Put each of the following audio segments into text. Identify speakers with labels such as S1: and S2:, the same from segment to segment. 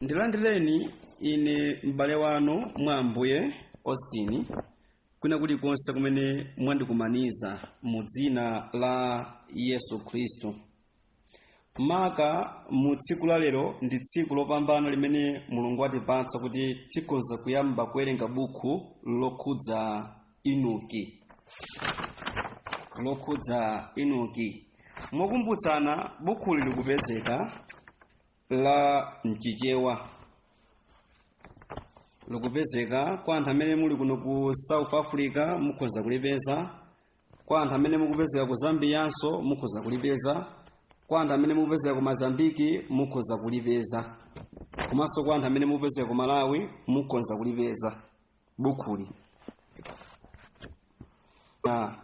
S1: Ndilandireni ine m'bale wanu mwa Ambuye Austin, kwina kulikonse kumene mwandikumaniza mu dzina la Yesu Khristu. Maka mu tsiku la lero ndi tsiku lopambana limene Mulungu watipatsa kuti tikhoza kuyamba kuwerenga buku lokhudza Enoki. Lokhudza Enoki. Mokumbutsana, bukhuli likupezeka la mchichewa, likupezeka kwa anthu amene muli kuno ku South Africa, mukhoza kulipeza. Kwa anthu amene mukupezeka ku Zambiyanso, mukhoza kulipeza. Kwa anthu amene mukupezeka ku Mozambiki, mukhoza kulipeza. Komanso kwa anthu amene mukupezeka ku Malawi, mukhoza kulipeza bukhuli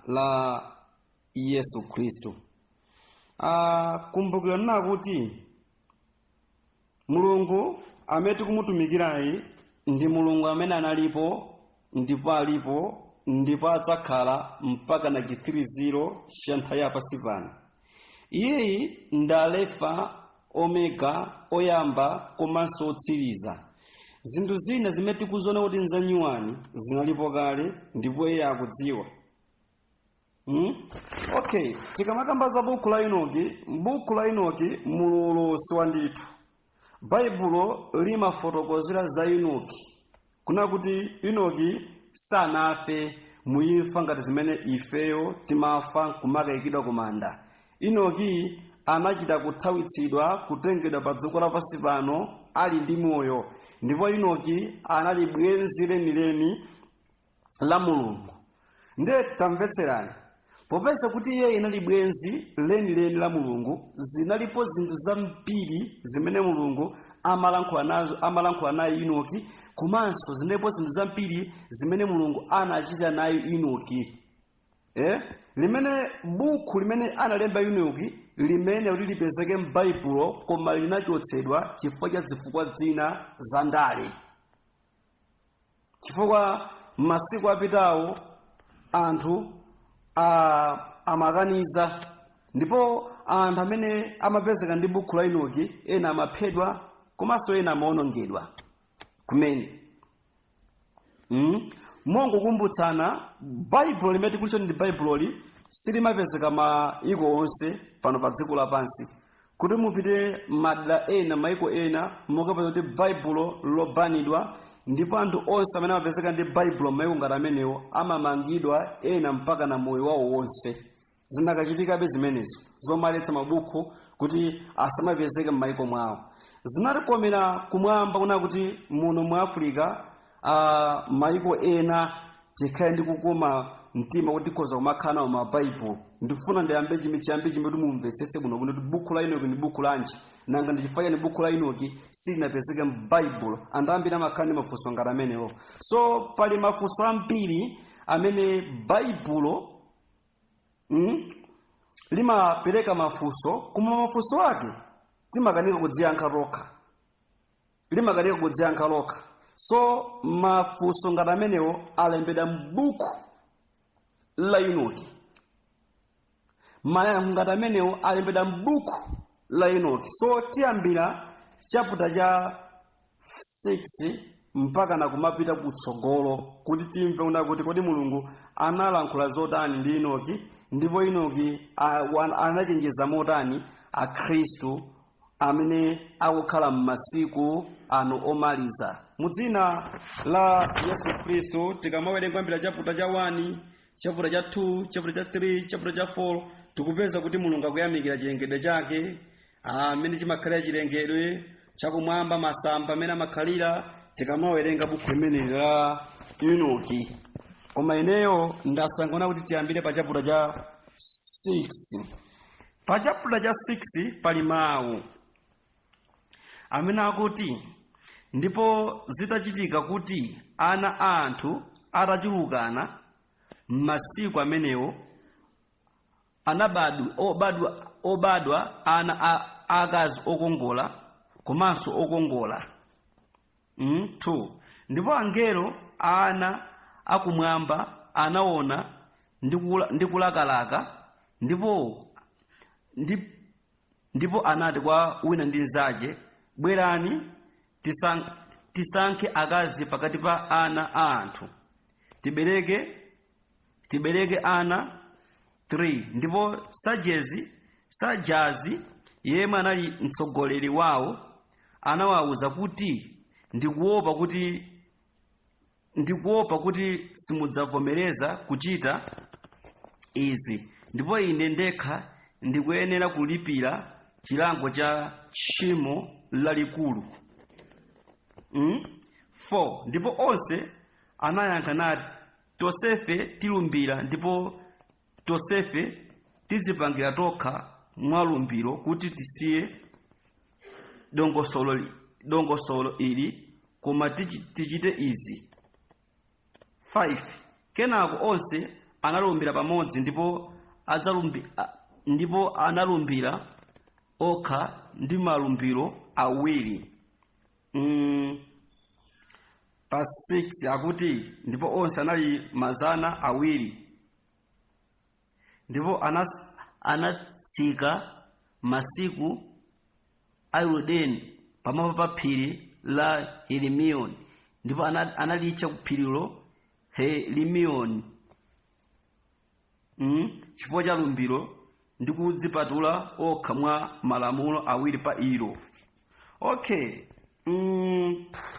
S1: la Yesu Khristu. Kumbukirani kuti Mulungu amene tikumutumikirayi ndi Mulungu amene analipo, ndipo alipo, ndipo adzakhala mpaka na chitsiriziro cha nthawi ya pansi pano. Iyeyi ndi Alefa, Omega, oyamba komanso otsiriza. Zinthu zina zimene tikuziona kuti nzanyuwani zinalipo kale, ndipo iye akudziwa. Okay, tikamakamba za buku la Enoki, buku la Enoki muli ulosi wa ndithu. Baibulo limafotokozera za Enoki kuna kuti Enoki sanafe muimfa ngati zimene ifeyo timafa nkumakayikidwa kumanda. Enoki anachita kuthawitsidwa, kutengedwa pa dziko lapansi pano ali ndi moyo, ndipo Enoki anali bwenzi lenileni la Mulungu. Ndiye tamvetserani, popeza kuti iye inali bwenzi lenileni la Mulungu, zinalipo zinthu zambiri zimene Mulungu amalankhula nazo, amalankhula naye Enoki, komanso zinalipo zinthu zambiri zimene Mulungu anachita naye Enoki. Limene buku limene analemba Enoki limene kuti lipezeke m'Baibulo, koma linachotsedwa chifukwa cha zifukwa zina za ndale. Chifukwa masiku apitawo anthu amakaniza, ndipo anthu amene amapezeka ndi buku la Enoki ena amaphedwa komanso ena amaonongedwa kumene. Mongokumbutsana, Baibulo limene tikulitchula ndi Baibuloli silimapezeka maiko onse pano pa dziko lapansi. Kuti mupite madera ena, maiko ena, mukapeza kuti Baibulo lobanidwa, ndipo anthu onse amene amapezeka ndi Baibulo maiko ngati amenewo amamangidwa, ena mpaka na moyo wawo wonse. Zinakachitikabe zimenezo zomaletsa mabuku kuti asamapezeke m'maiko mwawo. Zinatikomera kumwamba kuna kuti muno mu Africa, maiko ena tikhale ndi kukoma mtima kuti tikhoza kumakhala nawo mabaibulo. Ndikufuna ndiyambe chiyambi chimwe kuti mumvetsetse bwino bwino kuti buku la Enoki ndi buku lanji, nanga ndi chifukwa chani buku la Enoki silinapezeke m'Baibulo. Anthu ambiri amakhala ndi mafunso ngati amenewo. So pali mafunso ambiri amene Baibulo limapereka mafunso, koma mafunso ake timakanika kudziyankha tokha, limakanika kudziyankha lokha. So mafunso ngati amenewo alembedwa m'buku la Enoki. Mayankho ngati amenewo alembedwa m'buku la Enoki. So tiyambira chapter cha 6 mpaka na kumapita kutsogolo kuti timve una kuti kodi Mulungu analankhula zotani ndi Enoki, ndipo Enoki anachenjeza motani Akhristu amene akukhala m'masiku ano omaliza. Mu dzina la Yesu Khristu, tikamawerenga kuyambira chapter cha 1, chapter cha 2, chapter cha 3, chapter cha 4, tikupeza kuti Mulungu akuyamikira chilengedwe chake, amene chimakhalira chilengedwe chakumwamba, masamba amene amakhalira, tikamawerenga buku limeneli la Enoki. Koma ineyo ndasankha kuti tiyambire pa chapter cha 6. Pa chapter cha 6 pali mawu amene akuti, ndipo zitachitika kuti ana a anthu atachulukana m'masiku amenewo, anabadwa obadwa ana akazi okongola komanso okongola. 2 ndipo angelo ana akumwamba anaona ndi kulakalaka, ndipo anati kwa wina ndi mnzake, bwerani. Tisankhe akazi pakati pa ana a anthu, tibereke ana. 3 Ndipo Sajazi, yemwe anali mtsogoleri wawo, anawawuza kuti, Ndikuopa kuti simudzavomereza kuchita izi, ndipo ine ndekha ndikuyenera kulipira chilango cha tchimo lalikulu. 4 Ndipo onse anayankha nati, Tonsefe tilumbira, ndipo tonsefe tidzipangira tokha mwa lumbiro kuti tisiye dongosolo ili, koma tichite izi. 5 Kenako onse analumbira pamodzi, ndipo analumbira okha ndi malumbiro awiri. Pa 6 akuti, ndipo onse anali 200, ndipo anatsika masiku a Yorodani pamwamba pa phiri la Helimiyoni, ndipo analitcha phirilo Helimiyoni, chifukwa cha lumbiro ndi kudzipatula okha mwa malamulo awiri pa ilo. Okay,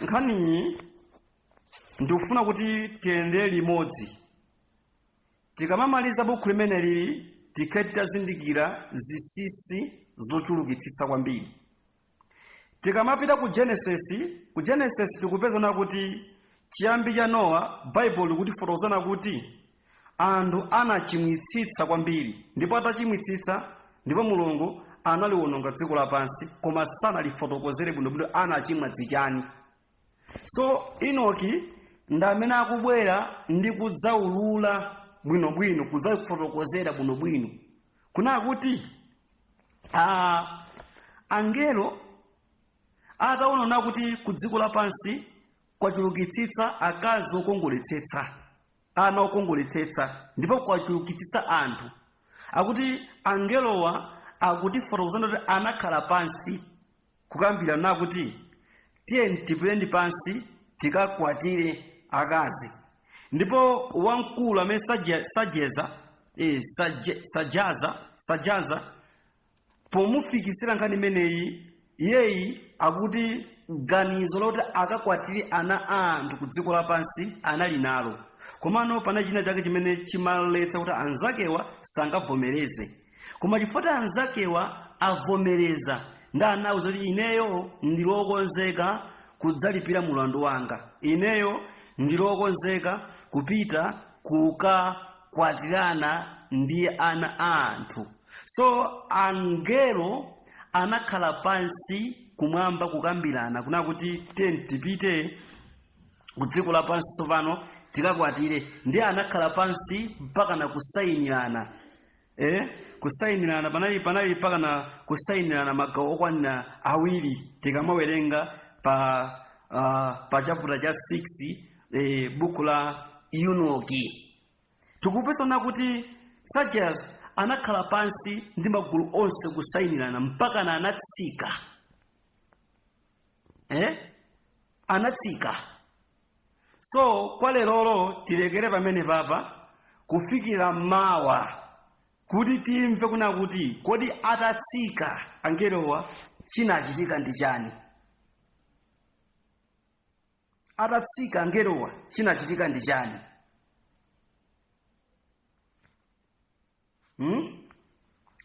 S1: nkhaniyi ndikufuna kuti tiyendere limodzi. Tikamamaliza buku limene lili, tikhale titazindikira zinsinsi zochulukitsitsa kwambiri. Tikamapita ku Genesis, ku Genesis tikupezana kuti chiyambi cha Nowa, Baibulo likutifotokozana kuti anthu anachimwitsitsa kwambiri, ndipo atachimwitsitsa, ndipo Mulungu analiononga dziko lapansi, koma sanalifotokozere bwinobwino anachimwa dzichani. So Enoki ndi amene akubwera ndi kudzaulula bwinobwino, kudzafotokozera bwinobwino kunaa kuti angelo ataona kuti ku dziko lapansi kwachulukitsitsa akazi okongoletsetsa, ana okongoletsetsa, ndipo kwachulukitsitsa anthu, akuti angelowa akutifotokozana kuti anakhala pansi kukambirana kuti, tiye tipite pansi tikakwatire akazi. Ndipo wamkulu amene sajeza sajaza, pomufikitsira nkhani imeneyi, iyeyi akuti ganizo loti akakwatire ana a anthu ku dziko lapansi anali nalo, komano pana china chake chimene chimaletsa kuti anzakewa sangavomereze. Koma chifukwa anzakewa avomereza, ndi anawuza kuti, ineyo ndilokonzeka kudzalipira mulandu wanga, ineyo ndilokonzeka kupita kukakwatirana ndi ana a anthu. So angelo anakhala pansi kumwamba kukambirana kuna kuti, tiye tipite ku dziko lapansi tsopano tikakwatire. Ndi anakhala pansi mpaka na kusayinirana, kusayinirana panali mpaka na kusayinirana magawo okwanira awiri. Tikamawerenga pa chapter cha 6, buku la Enoki, tikupezana kuti Sajas anakhala pansi ndi magulu onse kusayinirana mpaka na anatsika, anatsika. So kwa lerolo tilekere pamene papa kufikira mawa, kuti timve kuna kuti kodi atatsika angelowa chinachitika ndi chani? Atatsika angelowa chinachitika ndi chani?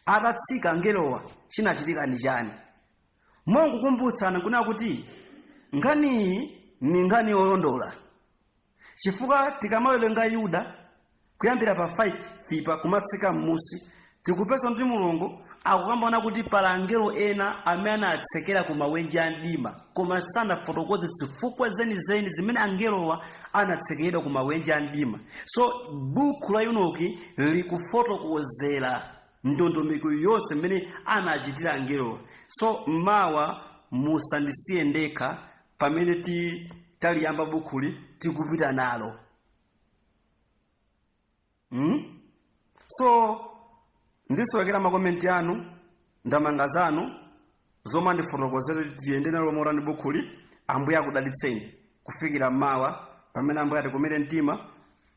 S1: Atatsika angelowa chinachitika ndi chani? Mongokumbutsana kuna kuti nkhaniyi ni nkhani yolondola, chifukwa tikamawerenga Yuda kuyambira pa 5 fipa kumatsika m'musi, tikupeza kuti Mulungu akukambana kuti pala angelo ena amene anatsekera ku mawenje a mdima, koma sanafotokoze zifukwa zenizeni zimene angelowa anatsekeredwa ku mawenje a mdima. So buku la Enoki likufotokozera ndondomeko yonse mmene anachitira angelowa. So mawa musandisiye ndekha pamene taliyamba bukuli, tikupita nalo. So ndisowekera makomenti anu, ndamanga zanu zomwe andifotokozera kuti tiyende nalo motani bukhuli. Ambuye akudalitseni kufikira mawa pamene Ambuye atikomere mtima.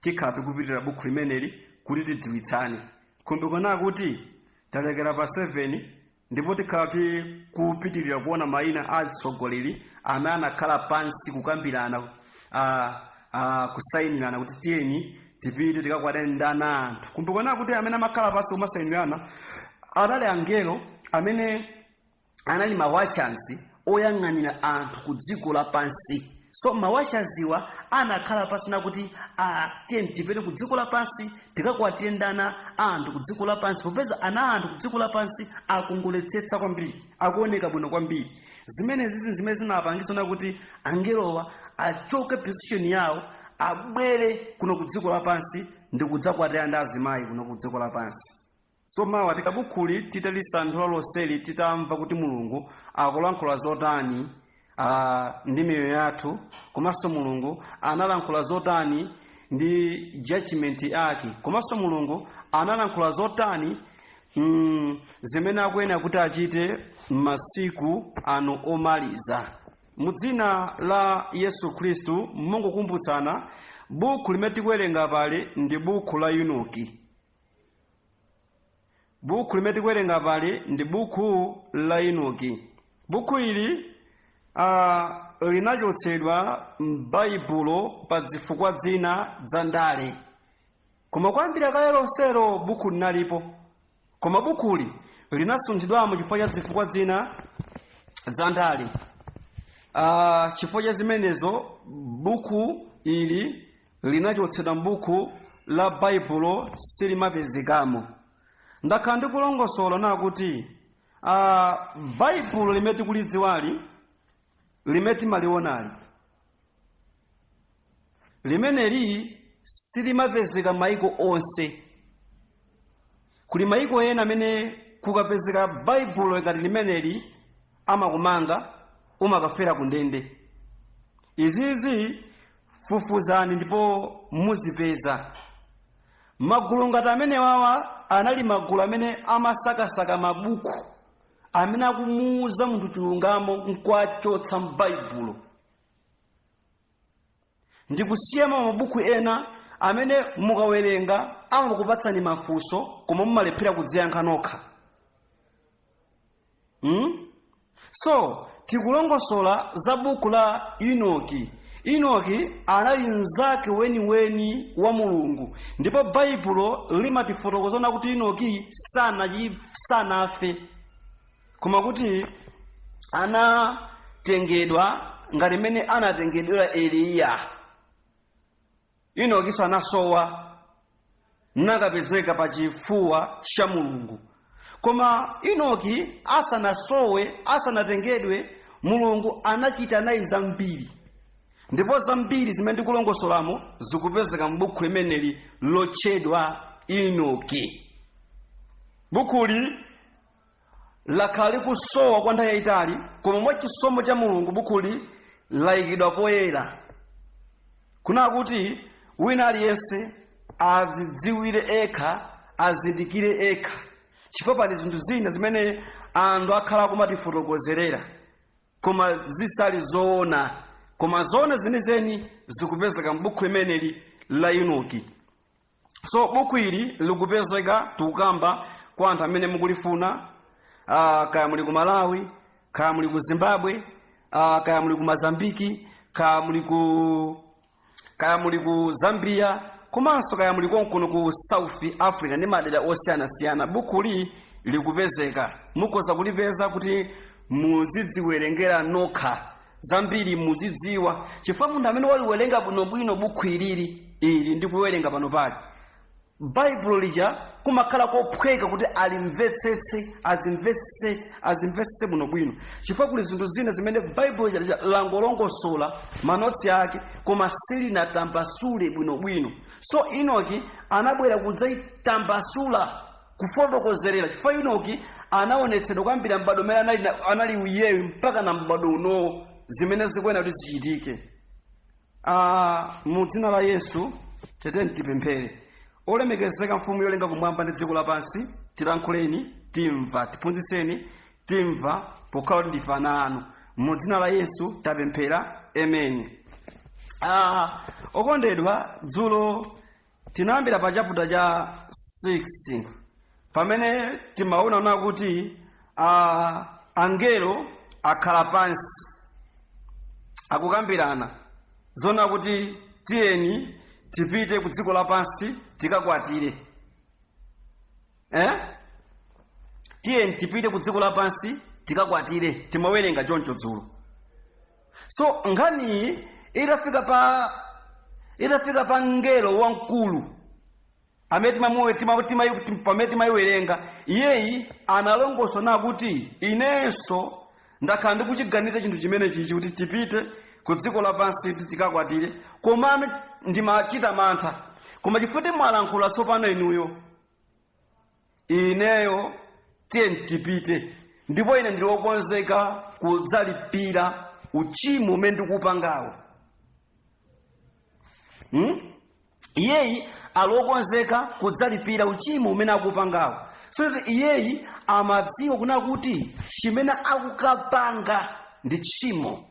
S1: Tikhala tikupitirira buku limeneli kuti tidziwitsane. Kumbukirani kuti talekera pa 7, ndipo tikhala tikupitirira kuona mayina a atsogoleri amene anakhala pansi kukambirana, kusayinirana kuti tiyeni tipite tikakwatane ndi ana anthu. Kumbukirani kuti amene amakhala pansi kumasayinirana anali angelo amene anali ma watchers oyang'anira anthu ku dziko lapansi. So ma watcherswa anakhala pansi nakuti, "Tiyeni tipite ku dziko lapansi, tikakwatire ndi ana anthu ku dziko lapansi, popeza ana anthu ku dziko lapansi akongoletsetsa kwambiri, akuoneka bwino kwambiri." Zimene zizi zimene zinapangitsa nakuti angelowa achoke position yawo, abwere kuno ku dziko lapansi ndi kudzakwatira ndi azimayi kuno ku dziko lapansi. So mawa tikabukhuli titalisanthula lonseli, titamva kuti Mulungu akulankhula zotani ndi miyoyo yathu, komanso Mulungu analankhula zotani ndi judgment yake, komanso Mulungu analankhula zotani zimene akuyenera kuti achite m'masiku ano omaliza. Mu dzina la Yesu Khristu, mungokumbutsana, buku limene tikuwerenga pali ndi buku la Enoki. Buku limene tikuwerenga pali ndi buku la Enoki. Buku ili linachotsedwa m'Baibulo pa zifukwa zina za ndale, koma kwambiri kale lonselo buku linalipo, koma bukuli linasunthidwamo chifukwa cha zifukwa zina za ndale. Chifukwa cha zimenezo buku ili linachotsedwa m'buku la Baibulo, silimapezekamo. Ndakhala ndikulongosola nakuti Baibulo limene tikulidziwali, limene timalionali, limeneli silimapezeka maiko onse. Kuli maiko ena amene kukapezeka Baibulo ngati limeneli amakumanga, umakafera ku ndende. Izizi fufuzani ndipo muzipeza. Magulu ngati amene wawa anali magulu amene amasakasaka mabuku amene akumuuza munthu chilungamo nkuwachotsa m'Baibulo ndikusiyamo mabuku ena amene mukawerenga amakupatsani mafunso koma mumalephera kudziyankha nokha. So tikulongosola za buku la Enoki. Enoki anali mnzake weniweni wa Mulungu, ndipo Baibulo limatifotokozana kuti Enoki sanafe, koma kuti anatengedwa ngati mmene anatengedwera Eliya. Enokinso anasowa nakapezeka pa chifuwa cha Mulungu. Koma Enoki asanasowe, asanatengedwe, Mulungu anachita naye zambiri, ndipo zambiri zimene ndikulongosolamo zikupezeka m'buku limeneli lotchedwa Enoki. Bukuli lakhala likusowa kwa nthawi yayitali, koma mwa chisomo cha Mulungu bukuli layikidwa poyera kuna kuti wina aliyense azidziwire ekha, azindikire ekha, chifukwa pali zinthu zina zimene anthu akhala akumatifotokozerera koma zisali zoona. Koma zoona zenizeni zikupezeka m'buku limeneli la Enoki. So buku ili likupezeka, tikukamba kwa anthu amene mukulifuna, kaya muli ku Malawi, kaya muli ku Zimbabwe, kaya muli ku Mozambiki, kaya muli ku Zambia, komanso kaya muli konkuno ku South Africa ndi madera osiyanasiyana, bukuli likupezeka. Mukhoza kulipeza kuti muzidziwerengera nokha zambiri, muzidziwa, chifukwa munthu amene waliwerenga bwinobwino bukhu ilili ili ndi kuwerenga pano pali Baibulo lija, kumakhala kophweka kuti alimvetsetse, azimvetsetse, azimvetsetse bwinobwino, chifukwa kuli zinthu zina zimene Baibulo lija langolongosola ma notes ake koma silinatambasule bwinobwino. So Enoki anabwera kudzayitambasula, kufotokozerera, chifukwa Enoki anaonetsedwa kwambiri m'bado umene anali iyeyo mpaka na m'bado unowo zimene zikuyenera kuti zichitike. Mu dzina la Yesu teteni tipemphere. Olemekezeka Mfumu yolenga kumwamba ndi dziko lapansi, tilankhuleni timva, tiphunzitseni timva, pokhala kuti ndife ana anu. Mu dzina la Yesu tapemphera, amen. Okondedwa, dzulo tinayambira pa chapter cha 6 pamene timaona kuti angelo akhala pansi akukambirana zona kuti tiyeni tipite ku dziko lapansi tikakwatire, eh? Tiyeni tipite ku dziko lapansi tikakwatire. Timawerenga choncho dzulo. So nkhaniyi itafika pa mngelo wamkulu amene pamene timayiwerenga, iyeyi analongosola kuti inenso ndakhala ndikuchiganiza chinthu chimene chichi kuti tipite ku dziko lapansi kuti tikakwatire, komano ndimachita mantha. Koma chifukwa mwalankhula tsopano inuyo, ineyo tiye tipite, ndipo ine ndili wokonzeka kudzalipira uchimo umene ndikupangawo, Iyeyi ali wokonzeka kudzalipira uchimo umene akupangawo. So kuti iyeyi amadziwa kuna kuti chimene akukapanga ndi tchimo.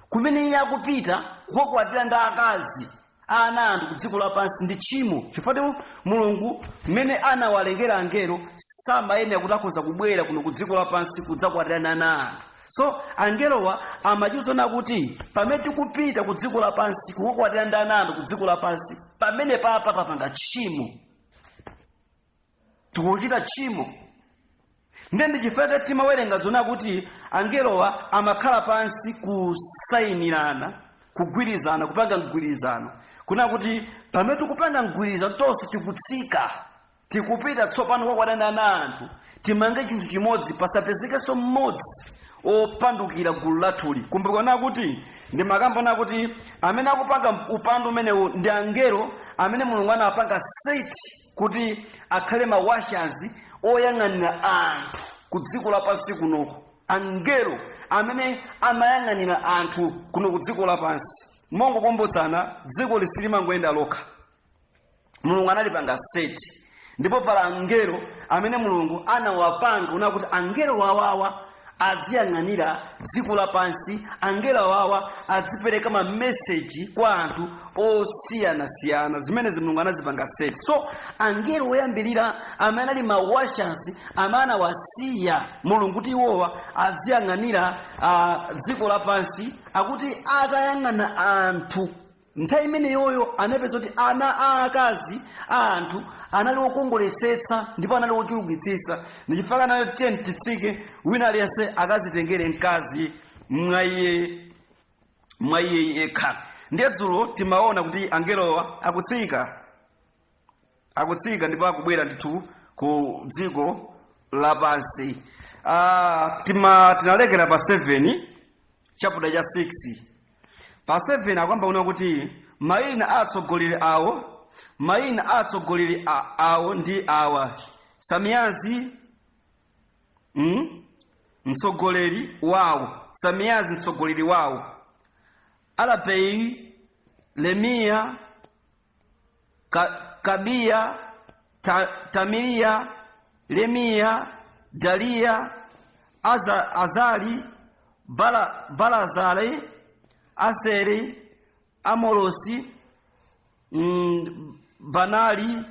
S1: Kumene iye akupita kukakwatira ndi akazi ana anthu ku dziko lapansi ndi tchimo, chifukwa Mulungu mmene anawalengera angelo samayenera kuti akhoza kubwera kuno ku dziko lapansi kudzakwatira ndi ana anthu. So angelowa amachiuzana kuti pamene tikupita ku dziko lapansi kukakwatira ndi ana anthu ku dziko lapansi, pamene papa papanga tchimo, tikuchita tchimo. Ndiye ndi chifukwa timawerenga zona kuti angelowa amakhala pansi kusayinirana, kugwirizana, kupanga mgwirizano kuna kuti pamene tikupanga mgwirizano tonse tikutsika, tikupita tsopano kukakwatira ndi ana anthu, timange chinthu chimodzi, pasapezekenso mmodzi opandukira gulu lathuli. Kumbukirana kuti ndimakambana kuti amene akupanga upandu umenewu ndi angelo amene Mulungu anapanga set kuti akhale ma watchers oyang'anira anthu ku dziko lapansi kunoko, angelo amene amayang'anira anthu kuno ku dziko lapansi. Mongokumbutsana, dziko lisilimangoyenda lokha, Mulungu analipanga set, ndipo pala angelo amene Mulungu anawapanga una kuti angelo wawawa adziyang'anira dziko lapansi, angelo awawa adzipereka mameseji kwa anthu osiyanasiyana. Zimenezi Mulungu anazipanga set. So angelo oyambirira amene ali ma watchers amene anawasiya Mulungu kuti iwowa adziyang'anira dziko lapansi, akuti atayang'ana anthu nthawi imeneyoyo anapeza kuti ana aakazi a anthu anali okongoletsetsa ndipo anali ochulukitsitsa. Ndichifukwa anali tiye titsike, wina aliyense akazitengere mkazi mwa iye yekha. Ndiye dzulo timaona kuti angelowa akutsika ndipo akubwera ndithu ku dziko lapansi. Tinalekera pa 7, chapter cha 6, pa 7 akwamba una kuti mayina a atsogoleri awo, mayina a atsogoleri awo ndi awa: Samiyazi, Mtsogoleri wawo, Samiyazi mtsogoleri wawo, Alapei, Lemiya, Kabiya, Tamiliya, Lemiya, Daliya, Azali, Balazare, Aseri, Amolosi, Banali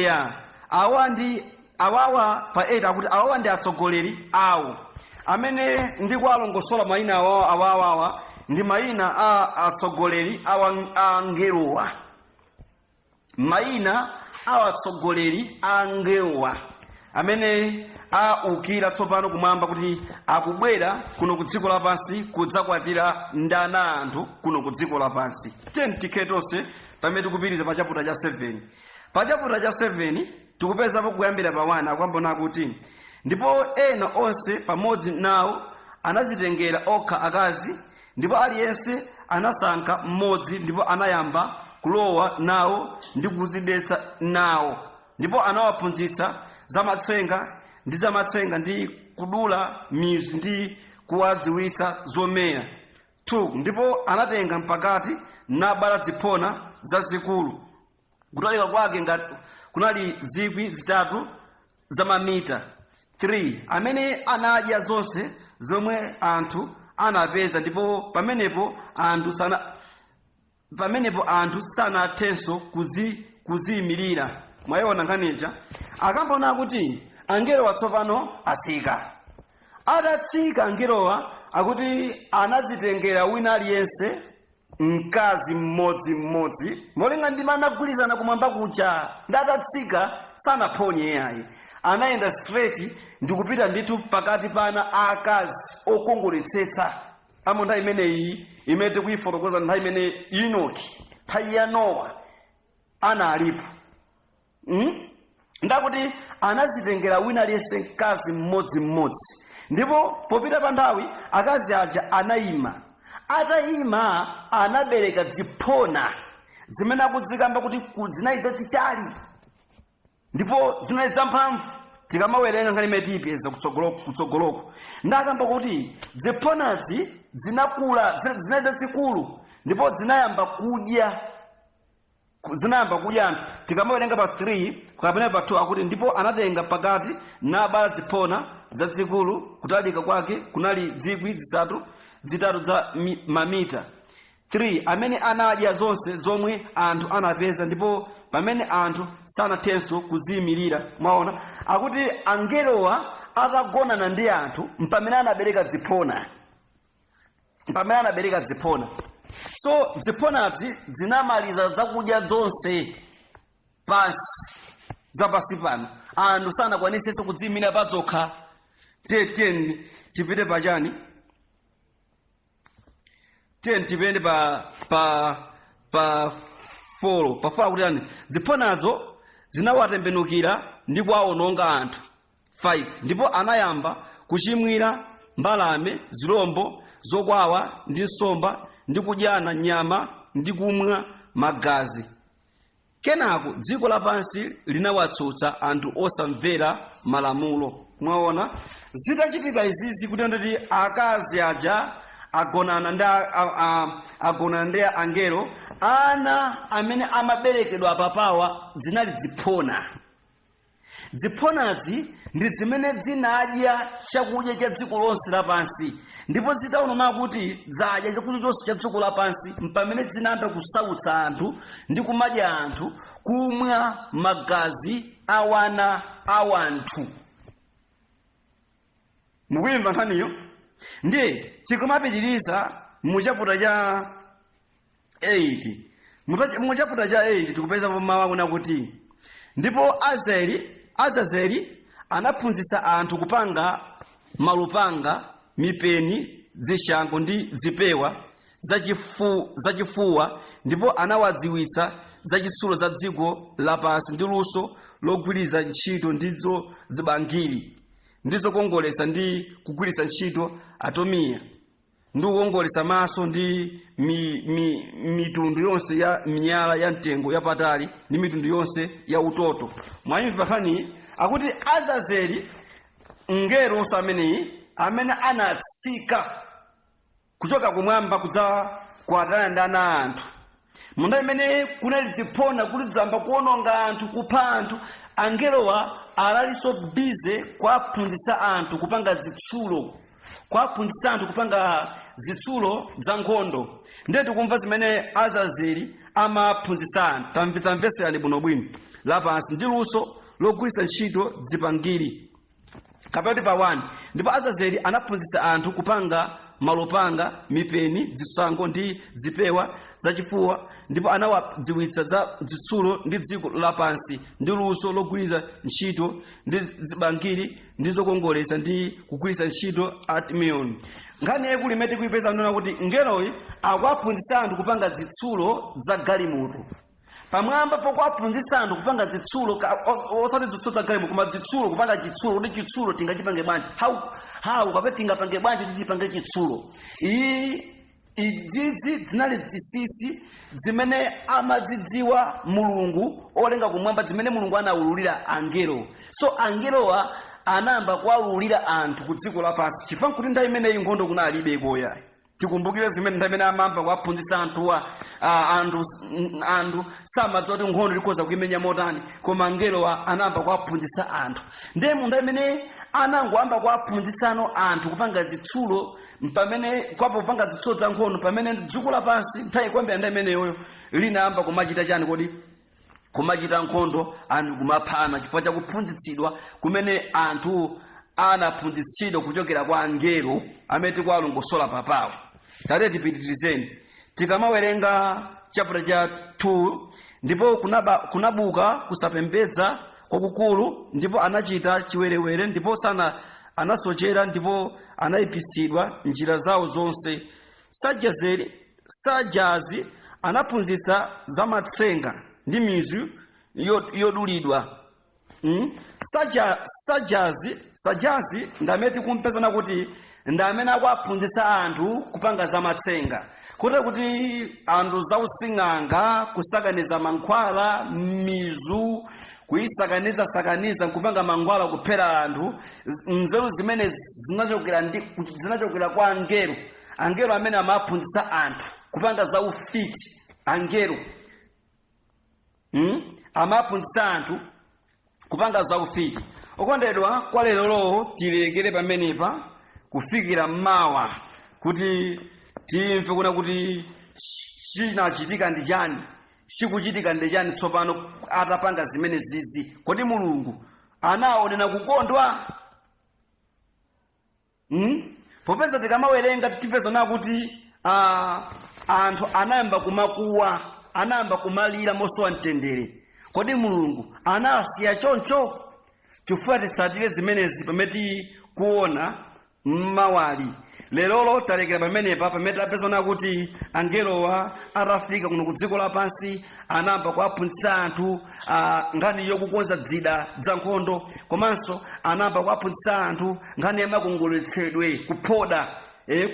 S1: ya awa ndi awawa. Pa 8 akuti awawa ndi atsogoleri awo amene ndikuwalongosola mayina awawa. Awawawa ndi mayina a atsogoleri awa a angelowa, mayina a atsogoleri a angelowa amene aukira tsopano kumwamba kuti akubwera kuno ku dziko lapansi kudzakwatira ndi ana anthu kuno ku dziko lapansi. Tiyeni tikhe tonse pamene tikupitiriza pa chapter cha 7. Pa chapter cha 7 tikupezapo kuyambira pa 1, akuyambona kuti ndipo ena onse pamodzi nawo anazitengera okha akazi, ndipo aliyense anasankha mmodzi, ndipo anayamba kulowa nawo ndi kuzidetsa nawo, ndipo anawaphunzitsa zamatsenga ndi zamatsenga ndi kudula mizu ndi kuwadziwitsa zomera. 2 ndipo anatenga mpakati nabala ziphona zazikulu, kutalika kwake ngati kunali 3,000 za mamita. 3 amene anadya zonse zomwe anthu anapeza, ndipo pamenepo anthu sanathenso kuziyimirira. Mwayiona nkhaniija? Akambaona kuti angelo watsopano atsika. Atatsika angelowa, akuti anadzitengera wina aliyense mkazi mmodzimmodzi, molinga ndi anagwirizana kumwamba kuja. Ndatatsika sanaphonye yayi, anayenda straight ndikupita ndithu pakati pana akazi okongoletsetsa amo nthawi imeneyi imene tikuyifotokoza, nthawi imene Enoki, nthawi ya Nowa, ana alipo. Ndakuti anazitengera wina aliyense mkazi mmodzimmodzi, ndipo popita pa nthawi akazi aja anayima. Atayima anabereka ziphona zimene akudzikamba kuti zinali zazitali ndipo zinali zamphamvu. Tikamawerenga nkhani imene tiyipeza kutsogoloko, ndakamba kuti ziphonazi zinakula, zinali zazikulu ndipo zinayamba kudya anthu. Tikamawerenga pa 3 kapena pa 2, akuti ndipo anatenga pakati nabala ziphona zazikulu, kutalika kwake kunali zikwi 8 za mamita. 3 amene anadya zonse zomwe anthu anapeza, ndipo pamene anthu sanathenso kuziyimirira. Mwaona, akuti angelowa atagonana ndi anthu mpamene anabereka ziphona, pamene anabereka ziphona. So ziphonazi zinamaliza zakudya zonse pansi, zapasi pano. Anthu sanakwanisenso kudziyimira padzokha. Tiyeni tipite pachani? Tiyeni tipende pa 4. Pa 4 akuti ani? Ziphonazo zinawatembenukira ndi kuwawononga anthu. 5 ndipo anayamba kuchimwira mbalame, zirombo zokwawa ndi nsomba, ndi kudyana nyama ndi kumwa magazi. Kenako dziko lapansi linawatsutsa anthu osamvera malamulo. Mwaona, zitachitika izizi, kuti nditi akazi aja agonana ndi angelo, ana amene amaberekedwa papawa zinali ziphona. Ziphonazi ndi zimene zinadya chakudya cha dziko lonse lapansi, ndipo zitaonana kuti zadya chakudya chonse cha dziko lapansi, mpamene zinayamba kusautsa anthu ndi kumadya anthu, kumwa magazi a wana a wanthu. Mukuyimva nkhaniyo? Ndiye tikumapitiriza mu chapter cha 8, mu chapter cha 8 tikupeza mawu akuna kuti ndipo Azazeli anaphunzitsa anthu kupanga malupanga, mipeni, zishango ndi zipewa zachifuwa, ndipo anawadziwitsa zachitsulo za dziko lapansi ndi luso logwiritsa ntchito ndizo zibangiri ndi zokongoletsa ndi kugwiritsa ntchito atomiya ndi kukongoletsa maso ndi mitundu yonse ya miyala ya mtengo yapatali ndi mitundu yonse ya utoto. Mwayimva nkhani? Akuti Azazeli, mngelonso ameneyi amene anatsika kuchoka kumwamba kudza kuatana ndi ana a anthu munda imene kunali ziphona kuti zamba kuononga anthu, kupha anthu, angelowa analinso busy kuwaphunzitsa anthu kupanga zitsulo, kuwaphunzitsa anthu kupanga zitsulo za nkhondo. Ndiye tikumva zimene Azazeli amaphunzitsa anthu. Tamveserani bwinobwino. Lapansi ndi luso logwiritsa ntchito zipangiri, kapena pa 1, ndipo Azazeli anaphunzitsa anthu kupanga malupanga, mipeni, zishango ndi zipewa zachifuwa, ndipo anawadziwitsa za zitsulo ndi dziko lapansi ndi luso logwiritsa ntchito ndi zibangiri ndi zokongoletsa ndi kugwiritsa ntchito artemion. Nkhani yaikulu imene tikuipeza ndona kuti ngeloyi akuwaphunzitsa anthu kupanga zitsulo za galimoto. Pamwamba pokuwaphunzitsa anthu kupanga zitsulo, osati zitsulo za galimoto, koma zitsulo, kupanga chitsulo, kuti chitsulo tingachipange bwanji, how kapena tingapange bwanji kuti tipange chitsulo. Iyi izizi zinali zinsinsi zimene amazidziwa Mulungu olenga kumwamba, zimene Mulungu anawululira angelo. So angelowa anayamba kuwawululira anthu ku dziko lapansi, chifukwa kuti nthawi imeneyi nkhondo kunalibe ikoyayi. Tikumbukire zimene nthawi imene amamba kuwaphunzitsa anthuwa, anthu samadziwa kuti nkhondo tikhoza kuimenya motani, koma angelowa anayamba kuwaphunzitsa anthu. Ndiye mu nthawi imene Anangoyamba kuwaphunzitsano anthu kupanga zitsulo, pamene kwapo kupanga zitsulo za nkhondo, pamene dziko lapansi nthawi kwambiri ndi imeneyoyo linayamba kumachita chani kodi? Kumachita nkhondo, anthu kumaphana chifukwa chakuphunzitsidwa kumene anthu anaphunzitsidwa kuchokera kwa angelo amene tikuwalongosola papawo. Tate, tipitirizeni. Tikamawerenga chapter cha 2, ndipo kunabuka kusapembedza kwakukulu, ndipo anachita chiwerewere, ndipo sana anasochera, ndipo anayipitsidwa njira zawo zonse. Sajazeri Sajazi anaphunzitsa zamatsenga ndi mizu yodulidwa. Sajazi ndamene tikumpezana kuti ndi amene akuaphunzitsa anthu kupanga zamatsenga, kuti anthu zausing'anga, kusakaniza mankhwala, mizu, kuyisakaniza sakaniza nkupanga mankhwala kuphera anthu. Nzeru zimene zinachokera kwa angelo, angelo amene amaphunzitsa anthu kupanga zaufiti. Angelo, Amaphunzitsa anthu kupanga zaufiti. Okondedwa, kwa lero lowo tilekere pamenepa kufikira mmawa, kuti timve kuna kuti chinachitika ndi chani, chikuchitika ndi chani tsopano atapanga zimene zizi. Kodi Mulungu anaonera kukondwa? Popeza tikamawerenga tipeza na kuti anthu anayamba kumakuwa, anayamba kumalira mosowa mtendere. Kodi Mulungu anasiya choncho? Chifukwa titsatire zimenezi pamene tikuona mmawali. Lerolo talekera pamenepa, pamene tapezana kuti angelowa atafika kuno ku dziko lapansi anayamba kuwaphunzitsa anthu nkhani yokukonza zida za nkhondo, komanso anayamba kuwaphunzitsa anthu nkhani ya makongoletsedwe, kuphoda,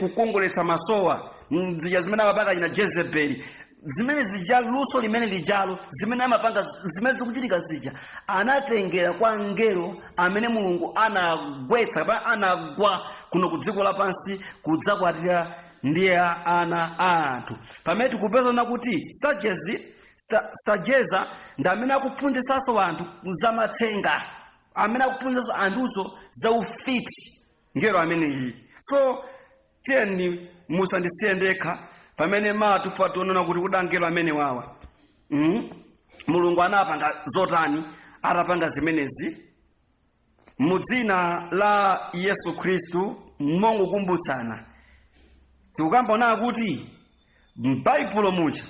S1: kukongoletsa masowa, zija zimene amapanga china Jezebeli, zimene zija, luso limene lijalo, zimene amapanga, zimene zikuchitika zija, anatengera kwa angelo amene Mulungu anagwetsa kapena anagwa kuno ku dziko lapansi kudzakwatira ndi ana a anthu. Pamene tikupezana kuti Sajeza ndi amene akuphunzitsanso anthu zamatsenga, amene akuphunzitsanso anthuso zaufiti, ngelo ameneyi. So tiyeni, musandisiye ndekha pamene matufa tionana kuti kodi angelo amene wawa, Mulungu anapanga zotani atapanga zimenezi? Mu dzina la Yesu Khristu, mongokumbutsana, tikukamba kuti m'Baibulo muja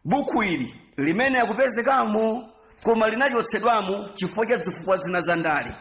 S1: buku ili limene akupezekamo, koma linachotsedwamo chifukwa cha zifukwa zina za ndale,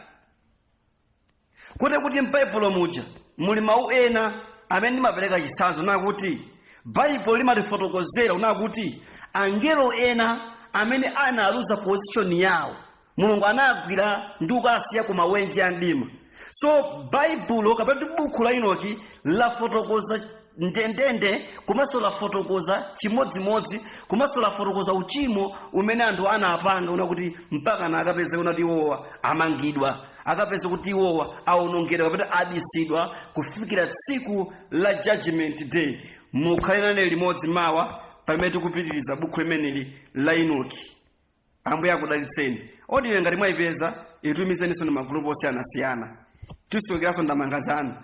S1: kuti m'Baibulo muja muli mawu ena amene ndimapereka chitsanzo nakuti Baibulo limatifotokozera nakuti angelo ena amene analuza position yawo, Mulungu anagwira ndi kukasiya ku mawenje a mdima. So Baibulo kapena kuti buku la Enoki lafotokoza ndendende, komanso lafotokoza chimodzimodzi, komanso lafotokoza uchimo umene anthu anapanga, una kuti mpaka na akapeze una kuti iwowa amangidwa, akapeze kuti iwowa awonongedwa kapena abisidwa kufikira tsiku la Judgment Day. Mukhale nane limodzi mawa pamene tikupitiriza buku limeneli la Enoki. Ambuye akudalitseni. Audio ngati mwayipeza, itumizeninso ndi magulupu osiyanasiyana. Tisokeranso ndamanga zanu.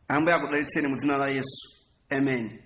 S1: Ambuye akudalitseni mu dzina la Yesu, amen.